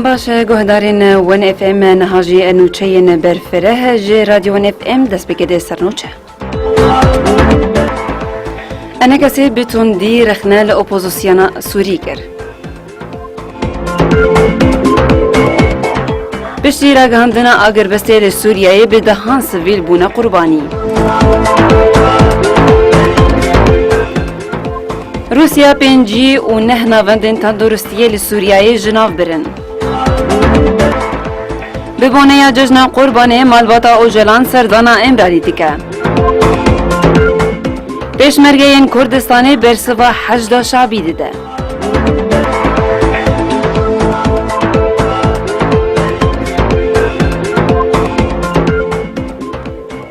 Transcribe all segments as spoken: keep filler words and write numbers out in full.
Baş e, guhdarên Wen F M, niha jî nûçeyên berfireh ji Radyo Wen F M dest pê kete sernûçe. Enekesê bi tundî rexne li opozisyona Sûrî kir. Piştî ragihandina agirbestê li Sûriyeyê bi dehan sivîl bûne qurbanî. Rûsya pêncî û neh navendên tenduristiyê li Sûriyeyê ji nav birin. Bi boneya cejna Qurbanê malbata Ocalan serdana Îmralî dike. Pêşmergeyên Kurdistanê bersiva Heşda Şabî dide.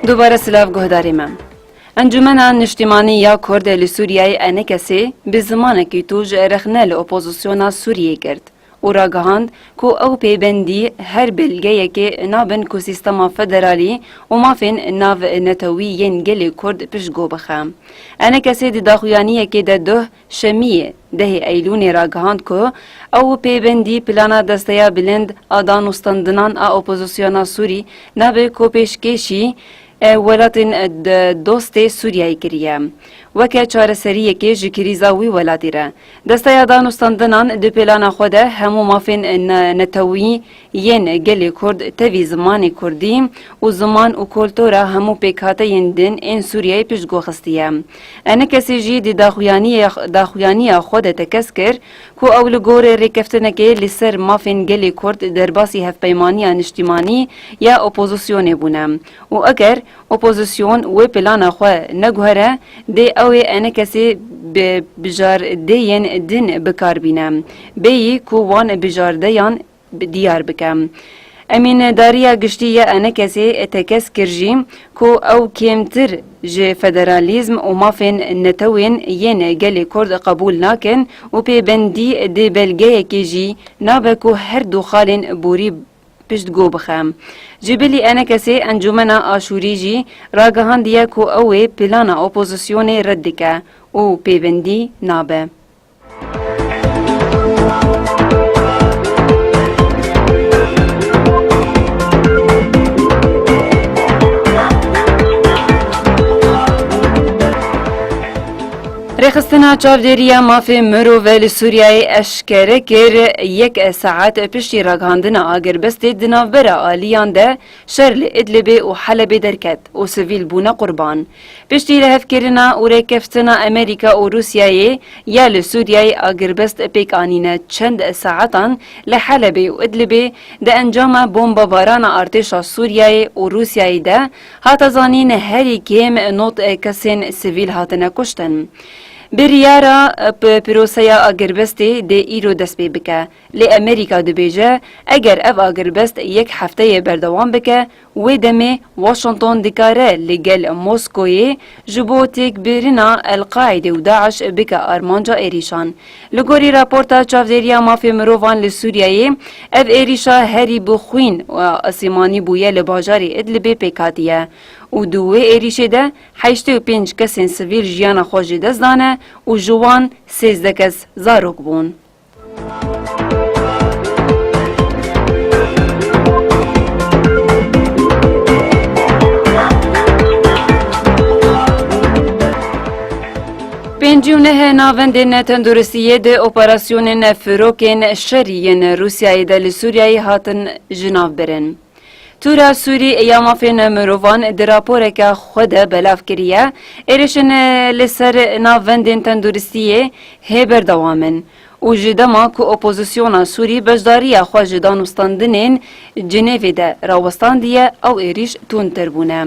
Dubare silav guhdarê me. Encûmena Niştimanî ya Kurd li Sûriyeyê, Enekesê, bi zimanekî tûj rexne li opozisyona Sûriyê girt û ragihand ku ew pêbendî her belgeyekê nabin ku sîstema federalî û mafên navnetewî yên gelê Kurd piştgo bixe. Enekesê di daxuyaniyekê de duh Şemiyê dehê Eylûnê ragihand ku ew pêbendî plana Desteya Bilind a Danûstandinan a Opozisyona Sûrî nabe ku pêşkêşî e, welatên, e, d-, dostê Sûriyeyê kiriye, weke çareseriyekê ji krîza wî welatî re. Desteya Danûstandinan di plana xwe de hemû mafên, e, ne-, netewî yên gelê Kurd tevî zimanê Kurdî û ziman û kultura hemû pêkhateyên din ên Sûriyeyê piştgo xistiye. Enekesê jî di daxuyaniye-, daxuyaniya xwe de tekez kir ku ew li gorî rêkeftinekê li ser mafên gelê Kurd derbasî hevpeymaniya niştimanî ya opozisyonê bûne û eger opozisyon wê plana xwe neguhere, dê ew ê Enekesê bi bijardeyên din bi kar bîne, bêyî ku wan bijardeyan bi-, diyar bike. Emîndariya Giştî ya Enekesê tekez kir jî ku ew kêmtir ji federalîzm û mafên netewên yên gelê Kurd qebûl nakin û pêbendî di belgeyekê jî nabe ku her du xalên borî piştgo bixe. Ji bilî Enekesê Encûmena Aşûrî jî ragihandiye ku ew ê plana opozisyonê red dike û pêbendî nabe. Rêxistina Çavdêriya Mafê Mirov li Sûriyeyê eşkere kir, yek saet piştî ragihandina agirbestê di navbera aliyan de şer li Idlibê û Helebê derket û sivîl bûne qurban. Piştî lihevkirina û rêkeftina Amerîka û Rûsyayê ya li Sûriyeyê agirbest pêk anîne çend saetan li Helebê û Idlibê di encama bombebarana artêşa Sûriyeyê û Rûsyayê de hate zanîn herî kêm nod kesên sivîl hatine kuştin. Biryara p-, proseya agirbestê dê îro dest pê bike. Lê Amerîka dibêje, eger ev agirbest yek hefteyê berdewam bike, wê demê Washington dikare li gel Moskoyê ji bo têkbirina El-Qaîde û DAIŞ bike armanca êrîşan. Li gorî raporta Çavdêriya Mafê Mirovan li Sûriyeyê, ev êrîşa herî bi xwîn û asîmanî bûye li bajarê Idlibê pêk hatiye û di wê êrîşê de heştê û pênc kesên sivîl jiyana xwe ji dest dane û ji wan sêzdeh kes zarok bûn. Pêncî û neh navendên tenduristiyê di operasyonên firokên şerî yên Rûsyayê de li Sûriyeyê hatin ji nav birin. Tûra Sûrî ya Mafên Mirovan di raporeke xwe de belav kiriye, êrişên li ser navendên tenduristiyê hê berdewam in û ji dema ku opozisyona Sûrî beşdariya xwe ji danûstandinên Cinêvê de rawestandiye, ew êrîş tundtir bûne.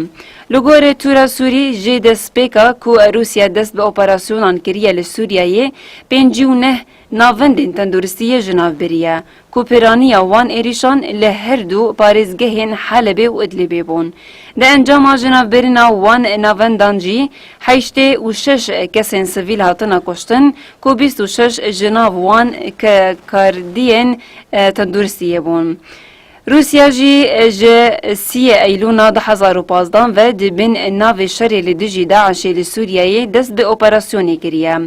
Li gorî Tûra Sûrî, ji destpêka ku Rûsya dest bi operasyonan kiriye li Sûriyeyê, pêncî û neh navendên tenduristiyê ji nav biriye ku piraniya wan êrîşan li her du parêzgehên Helebê û Idlibê bûn. Di encama jinavbirina wan navendan jî heştê û şeş kesên sivîl hatine kuştin ku bîst û şeş ji nav wan ke-, kardiyên, e, tenduristiyê bûn. Rûsya jî ji siyê Eylûna du hezar û pazdeh ve di bin navê şerê li dijî DAIŞê li Sûriyeyê dest bi operasyonê kiriye.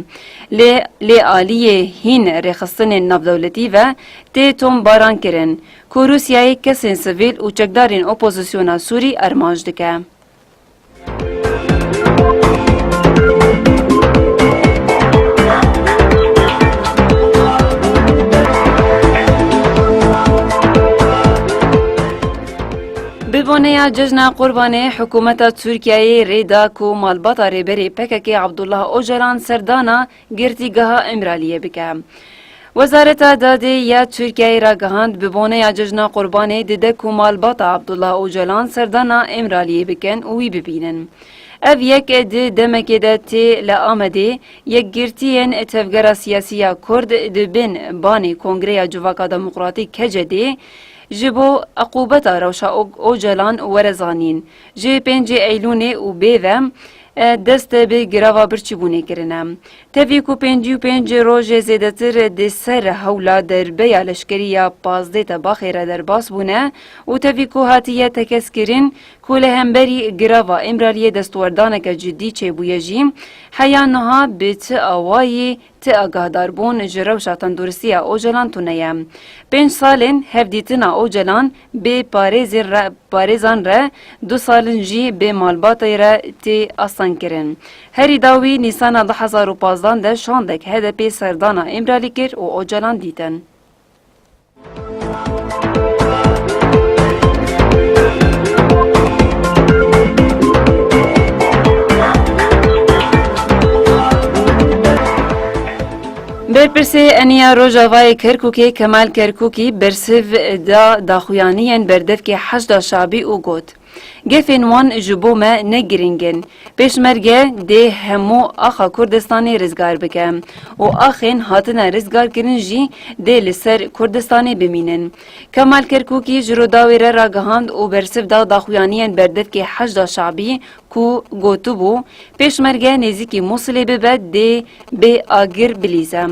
Lê, lê aliyê hîn rêxistinên navdewletî ve tê tombaran kirin, ku Rûsyayê kesên sivîl û çekdarên opozisyona Sûrî armanc dike. Bi boneya Cejna Qurbanê, hikûmeta Tirkiyeyê rê da ku malbata rêberê P K K Abdullah Ocalan serdana girtîgeha Îmraliyê bike. Wezareta Dadê ya Tirkiyeyê ragihand, bi boneya Cejna Qurbanê dide ku malbata Abdullah Ocalan serdana Îmraliyê bikin û wî bibînin. Ev yek di demekê de tê li Amedê yekgirtiyên Tevgera Siyasî ya Kurd di bin banê Kongreya Civaka Demokratîk, K C D, ji bo eqûbeta rewşa O-, Ocalan were zanîn. Ji pêncê Eylûnê û bê ve, e, dest bi girava birçîbûnê kirine. Tevî ku pêncî û pênc rojê zêdetir di ser hewla derbeya leşkerî ya pazdeh Tebaxê re derbas bûne û tevî ku hatiye tekez kirin ku li hemberî girava Îmraliyê destwerdaneke cidî çêbûye jî, heya niha bi ti awayî ti agahdarbûn ji rewşa tenduristiya Ocalan tune ye. Pênc salên hevdîtina Ocalan bê parêzên re, parêzan re, du salin jî bê malbatê re tê astengkirin. Herî dawî Nîsana du hezar û pazdeh de şandek H D P serdana Îmralî kir û Ocalan dîtin. Berpirsê Eniya Rojavayê Kerkûkê Kemal Kerkûkî bersiv da daxuyaniyên berdevkê Heşda Şabî û got, Gefên wan ji bo me ne girîng in. Pêşmerge dê hemû axa Kurdistanê rizgar bike û axên hatine rizgarkirin jî dê li ser Kurdistanê bimînin. Kemal Kerkûkî ji Rûdawê re ragihand û bersiv da daxuyaniyên berdevkê Heşda Şabî ku gotibû, Pêşmerge nêzîkî Mûsilê bibe dê bê agir bilîze.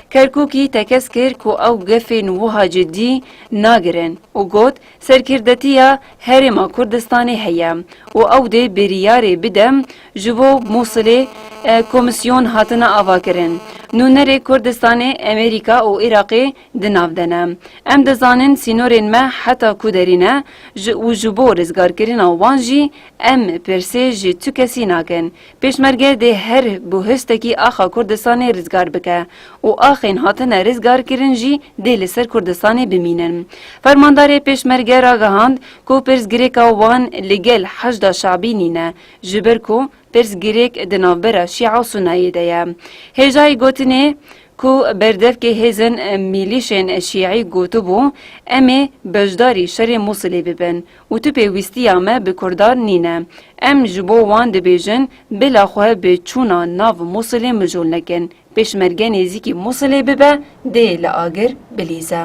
Kerkûkî tekez kir ku ew gefên wiha cidî nagirin û got, Serkirdetiya Herêma Kurdistanê heye û ew dê biryarê bide ji bo Mûsilê, e, komîsyon hatine avakirin. Nûnerê Kurdistanê, Amerîka û Iraqê di nav de ne. Em dizanin sînorên me heta ku derî ne ji, û ji bo rizgarkirina wan jî em pirsê ji tu kesî nakin. Pêşmerge dê her bi hostekî axa Kurdistanê rizgar bike û axên hatine rizgarkirin jî dê li ser Kurdistanê bimînin. Fermandarê Pêşmerge ragihand ku pirsgirêka wan li gel Heşda Şabî nîne, ji ber ku pirsgirêk di navbera Şîa û Sunayê de ye. Hêjayî gotinê ku berdevkê hêzên mîlîşên Şîî gotibû, Em ê beşdarî şerê Mûsilê bibin û tu pêwîstiya me bi Kurdan nîne. Em ji bo wan dibêjin, bila xwe bi çûna nav Mûsilê mijûl nekin. Pêşmerge nêzîkî Mûsilê bibe, dê li agir bilîze.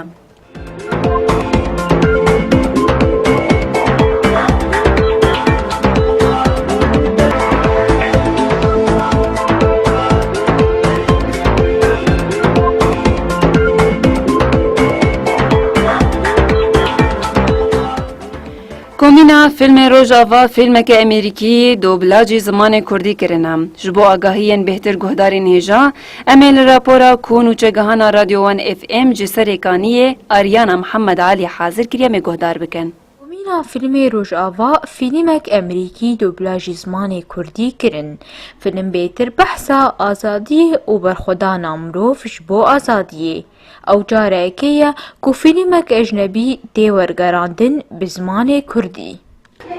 Komîna Fîlmê Rojava fîlmeke Amerîkî doblajî zimanê Kurdî kirine. Ji bo agahiyên bêhtir guhdarên hêja, em ê li rapora ku nûçegihana Radyo One F M ji Serêkaniyê Aryana Mihemed Alî hazir kiriye, em ê guhdar bikin. Komîna Fîlmê Rojava fîlmek Amerîkî doblajî zimanê Kurdî kirin. Fîlm bêhtir behsa azadiyê û berxwedana mirov ji bo azadiyê. Ew careke ye ku fîlmek ecnebî tê wergerandin bi zimanê Kurdî.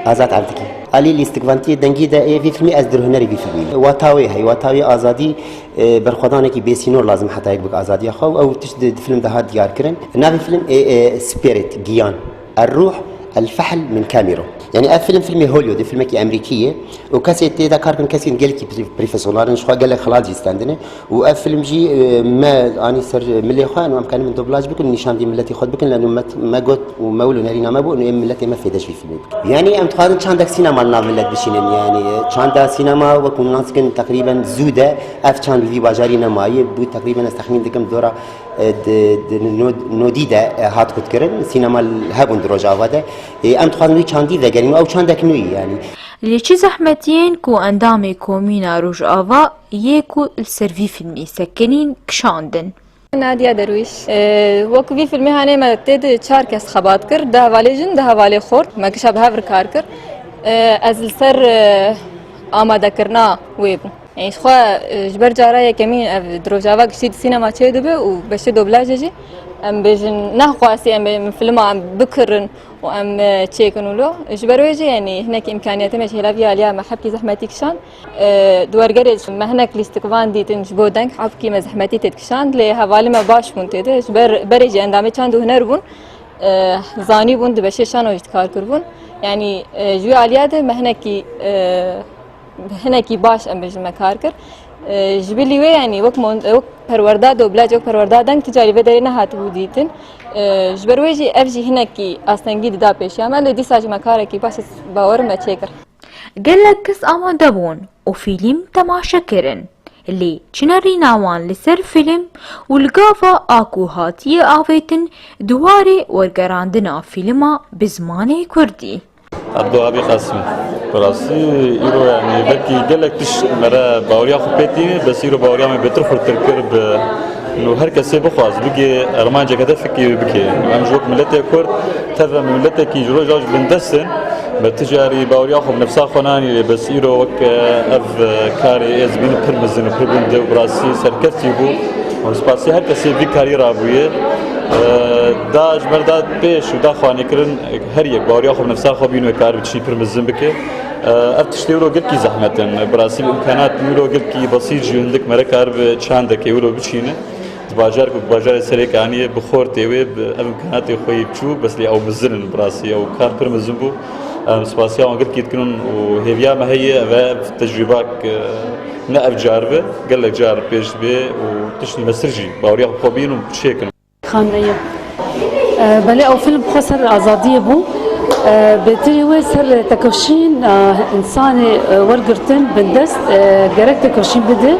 Azad Evdikî. Alî lîstikvantiyê dengî de ê vî fîlmî ez dirhunerî vî fîlmî. Wata wê heye, wata wê azadî, e, berxwedanekî bêsînor lazim heta yek bike azadiya xwe û ew tişt di, di fîlm de hat diyarkirin. Navê fîlm ê, ê Spirit, Giyan. Er-Ruh, El Fehl min Camero. Yani ev film filmê Hollywood e, filmekî Emerîkî ye. Û kesê tê de kar kirin, kesên gelekî pri-, profesyonel in, ji xwe gelek xelat jî stendine. Û ev film jî, e, me anî ser milê xwe, û em karin dublaj bikin, nîşan dî miletê xwe bikin, leno me, me got û me wilo nerîna me bû, û ê miletê me fêde ji vî filmê bikin. Yani em dixwazin çandek sînema li nav milet bişînin, yani çanda sînema wekû nas dikin teqrîben zû de ev çand li vî bajarî nemaye, bû teqrîben ez texmîn dikim dora, e, di, di no-, nodî de, e, hat qutkirin, sînema hebûn di Rojava de. E, em dixwazin wî çandî vegerîn û ew çandek nû ye, yani. Lê çi zehmetiyên ku endamê Komîna Rojava yê ku li ser vî filmî sekinîn kişandin? Nadia Derwîş. E, wek vî filmê hanê me tê de çar kes xebat kir, du hevalê jin, du hevalê xort. Me kişa bi hev re kar kir. E, ez li ser, e, amadekirina wê bûm. Yani ji xwe, e, ji ber cara yekemîn ev di Rojava giştî di sînema çêdibe û beşê doblajê jî em bêjin nexwasî em bê-, em filma em bikirin û em, e, çêkin û lo. Ji ber wê jî, yani, hinek îmkaniyetê me ji hêla vî aliya me hepkî zehmetî kişand. E, di wergerê me hinek lîstikvan dîtin ji bo deng, hevkî me zehmetî tê dikişand, lê hevalê me baş bûn tê de. Ji ber, berê jî endamê çand û huner bûn, e, zanî bûn, di beşê şano jî dikar kiribûn. Yani, e, ji wî aliya de me hinekî, e, hinekî baş em bêjin me kar kir. E, ji bilî wê, yani, wek mon-, wek perwerda doblaj, wek perwerda deng, tu carî vê derê nehatibû dîtin. E, ji ber wê jî ev jî hinekî astengî dida pêşiya me, lê dîsa jî me karekî baş, ez bawerim, me çêkir. Gelek kes amade bûn û fîlm temaşe kirin, lê çi nerîna wan li ser fîlm û li gava a ku hatiye avêtin di warê wergerandina fîlma bi zimanê kurdî? Abdulhabî Qasim. Bi rastî îro, yanî, belkî gelek tişt me re baweriya xwe pê tîne, bes îro baweriya me bêtir xurtir kir bi, nû her kesê bixwaz bigê armanceke te fikirî bike. Em ji wek miletê Kurd, tev em miletekî ji roja ji bindest in. Me ti carî baweriya xwe bi nefsa xwe nanî, bes îro wek, e, ev, e, karê ez bînim pir mezin û pir bûn de û bi rastî serkefte bû. Û spasiya her kesê vî karî rabûye. E, da ji ber da pêş û da xwanîkirin, her yek baweriya xwe bi nefsa xwe bîn wê kar bi tiştî pir mezin bike. E, ev tiştê wilo gelkî zehmet in. Bi rastî bi îmkanat wilo gelkî besît jî hindik mere kar bi çandekê wilo biçîne. Di bajar ku bajarê Serêkaniyê bi xortê wê, bi ev îmkanatê xwe yê biçûk, bes lê ew mezin in bi rastî, ew kar pir mezin bû. Em spasiya wan gelkî dikin û hêviya me heye, ev e tecrûbak, e, ne ev car be, gelek car pêş be û tiştî mestir jî baweriya xwe bîn û çêkin. Xaneyê. E, belê ew fîlm xwe ser azadiyê bû. E, bêtirî wê ser tekoşîn, e, însanê, e, wergirtin bindest, e, gerek tekoşîn bide,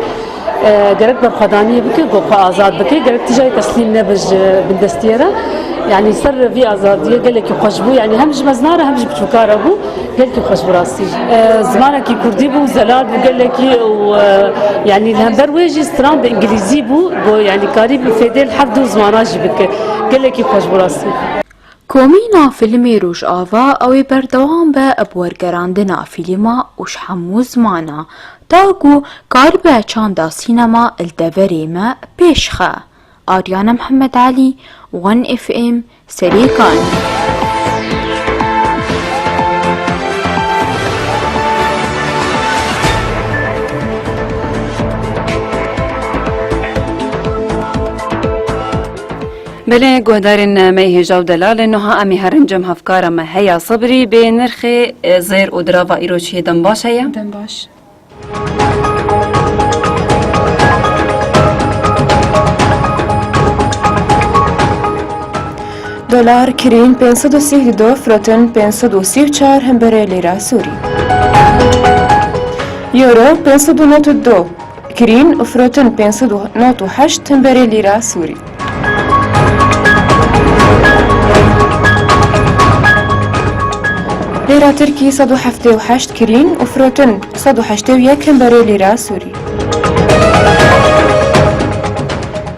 e, gerek berxwedaniyê bike, ku xwe azad bike, gerek tijayê teslîm nebe ji bindestiyê re. Yanî ser vî azadiyê gelekî xweş bû. Yanî hem ji mezna re hem ji biçûka re bû. Gelkî xweş bi rastî. E, zimanekî kurdî bû, zelal bû gelekî û, e, yanî li hember wê jî stran bi îngilîzî bû, bo yanî karî bi fêdê li hevdu zimana jî bike. Gelekî xweş bi rastî. Komîna Fîlmê Rojava ew ê berdewam be bi wergerandina fîlma û ji hemû zimana, ta ku karibe çanda sînema li deverê me pêş xe. Aryana Mihemed Elî, One F M, Serêkanî. Belê, guhdarên me hêja û delal, niha em ê herin cem hevkara me Heya Sibrî, bê nirxê, e, zêr û dirava îro çi ye, dem baş heye? Dem baş. Dolar kirîn pênc sed û sî û du, firotin pênc sed û sî û çar hemberê lîra Sûrî. Euro pênc sed û nod û du kirîn û firotin pênc sed û nod û heşt hemberê lîra Sûrî. Lêra Tirkî sed û heftê û heşt kirîn û firotin sed û heştê û yek hemberê lîra Sûrî.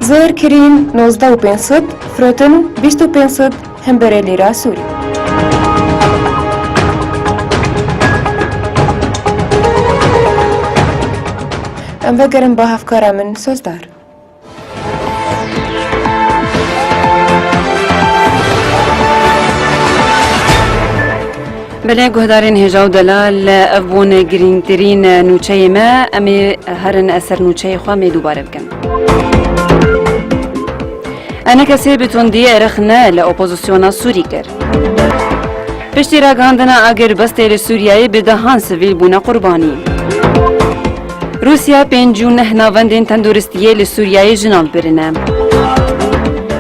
Zêr kirîn nozdeh û pênc sed, firotin bîst û pênc sed hemberê lîra Sûrî. Em vegerin ba hevkara min Sozdar. Belê guhdarên hêja û delal, ev bûn girîngtirîn nûçeyê me. Em ê herin ser nûçeyê xwe, em ê dubare bikin. ENKSê bi tundî rexne li opozisyona Sûrî kir. Piştî ragihandina agirbestê li Sûriyeyê bi dehan sivîl bûne qurbanî. Rûsya pêncî û neh navendên tenduristiyê li Sûriyeyê ji nav birine.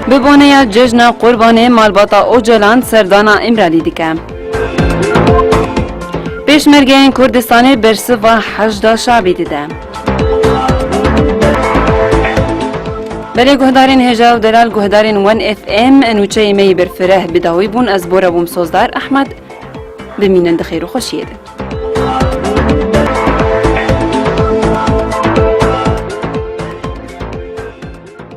Bi boneya cejna Qurbanê malbata Ocalan serdana Îmralî dike. Pêşmergeyên Kurdistanê bersiva Heşda Şabî dide. Belê guhdarên hêja û delal guhdarên One F M, nûçeyê me yî berfireh bi dawî bûn, ez bo re bûm Sozdar Ehmed. Bimînin di xêr û xweşiyê de.